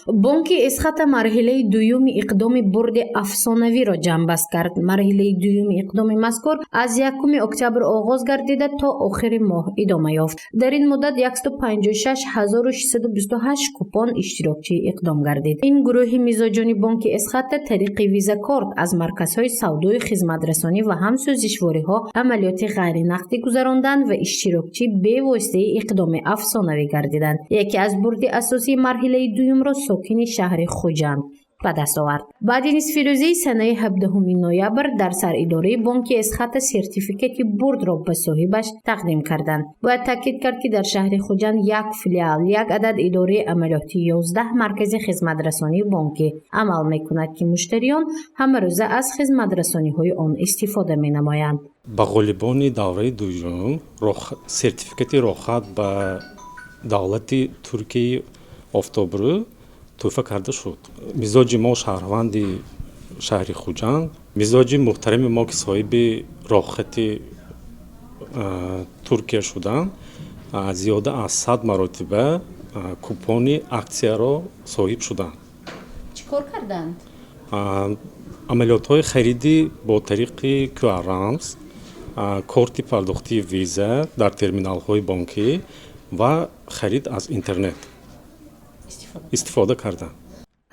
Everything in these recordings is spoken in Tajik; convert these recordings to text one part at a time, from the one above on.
Бонки Эсхата марҳилаи дуюми иқдоми бурди афсонавиро ҷамъбаст кард. Марҳилаи дуюми иқдоми мазкур аз 1 октябр оғоз гардида, то охири моҳ идома ёфт. Дар ин муддат 156 628 купон иштирокчии иқдом гардид. Ин гурӯҳи мизоҷони бонки Эсхата тариқи визакорт аз марказҳои савдою хизматрасонӣ ва ҳам сӯзишвориҳо амалиёти ғайринақдӣ гузаронданд ва иштирокчии бевоситаи иқдоми афсонавӣ гардиданд. Яке аз бурди асосии марҳилаи дуюмро сокини шаҳри Хуҷанд ба даст овард. Баъди нисфирӯзии санаи 17 ноябр дар саридораи бонки Эсхата сертификати бурдро ба соҳибаш тақдим карданд. Бояд таъкид кард, ки дар шаҳри Хуҷанд як филиал, як адад идораи амалиётӣ, 11 маркази хизматрасонии бонкӣ амал мекунад, ки муштариён ҳамарӯза аз хизматрасониҳои он истифода менамоянд. Ба ғолибони давраи дуюм сертификати роҳат ба давлати Туркияи офтобрӯ тӯҳфа карда шуд. Мизоҷи мо шаҳрванди шаҳри Хуҷанд, мизоҷи муҳтарами мо, ки соҳиби роҳхати Туркия шуданд, зиёда аз 100 маротиба купони аксияро соҳиб шуданд. Чӣ кор карданд? Амалиётҳои харидӣ бо тариқи QR рамз, корти пардохтии Виза дар терминалҳои бонкӣ ва харид аз интернет истифода карданд.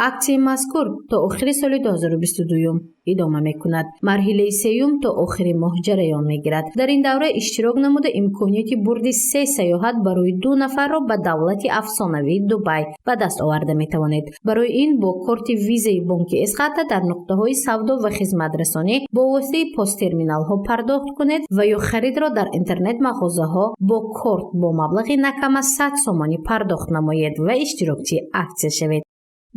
Аксияи мазкур то охири соли 2022 идома мекунад. Марҳилаи сеюм то охири моҳ ҷараён мегирад. Дар ин давра иштирок намуда, имконияти бурди се саёҳат барои ду нафарро ба давлати афсонавии Дубай ба даст оварда метавонед. Барои ин бо корти Визаи бонки Эсхата дар нуқтаҳои савдо ва хизматрасонӣ бо воситаи посттерминалҳо пардохт кунед ва ё харидро дар интернет-мағозаҳо бо корт бо маблағи на кам аз 100 сомонӣ пардохт намоед ва иштирокчии аксия шавед.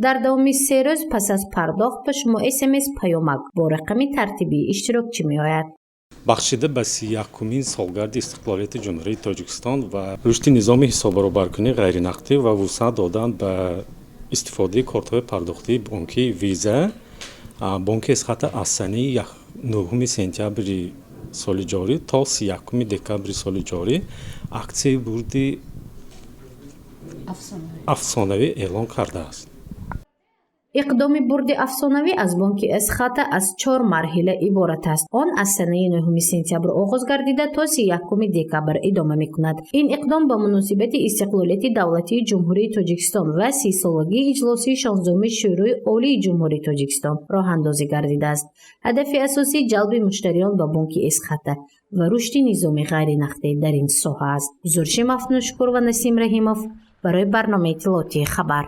Дар давоми 3 рӯз пас аз пардохт ба шумо СМС паёмак бо рақами тартибии иштирокчӣ меояд. Бахшида ба 31-умин солгарди истиқлолияти Ҷумҳурии Тоҷикистон ва рушди низоми ҳисоббаробаркунии ғайринақдӣ ва вусъат додан ба истифодаи кортҳои пардохтии бонкии Виза, бонки Эсхата аз санаи 9 сентябри соли ҷорӣ то 31 декабри соли ҷорӣ аксияи бурди афсонавӣ эълон кардааст. Иқдоми бурди афсонавӣ аз бонки Эсхата аз чор марҳила иборат аст. Он аз санаи 9 сентябр оғоз гардида, то 31 декабр идома мекунад. Ин иқдом ба муносибати истиқлолияти давлатии Ҷумҳурии Тоҷикистон ва 30-солагии иҷлосии 16-уми Шӯрои Олии Ҷумҳурии Тоҷикистон роҳандозӣ гардидааст. Ҳадафи асосӣ ҷалби муштариён ба бонки Эсхата ва рушди низоми ғайринақдӣ дар ин соҳа аст. Гузориши Мафтуншукур ва Насим Раҳимов барои барномаи иттилоотии «Хабар».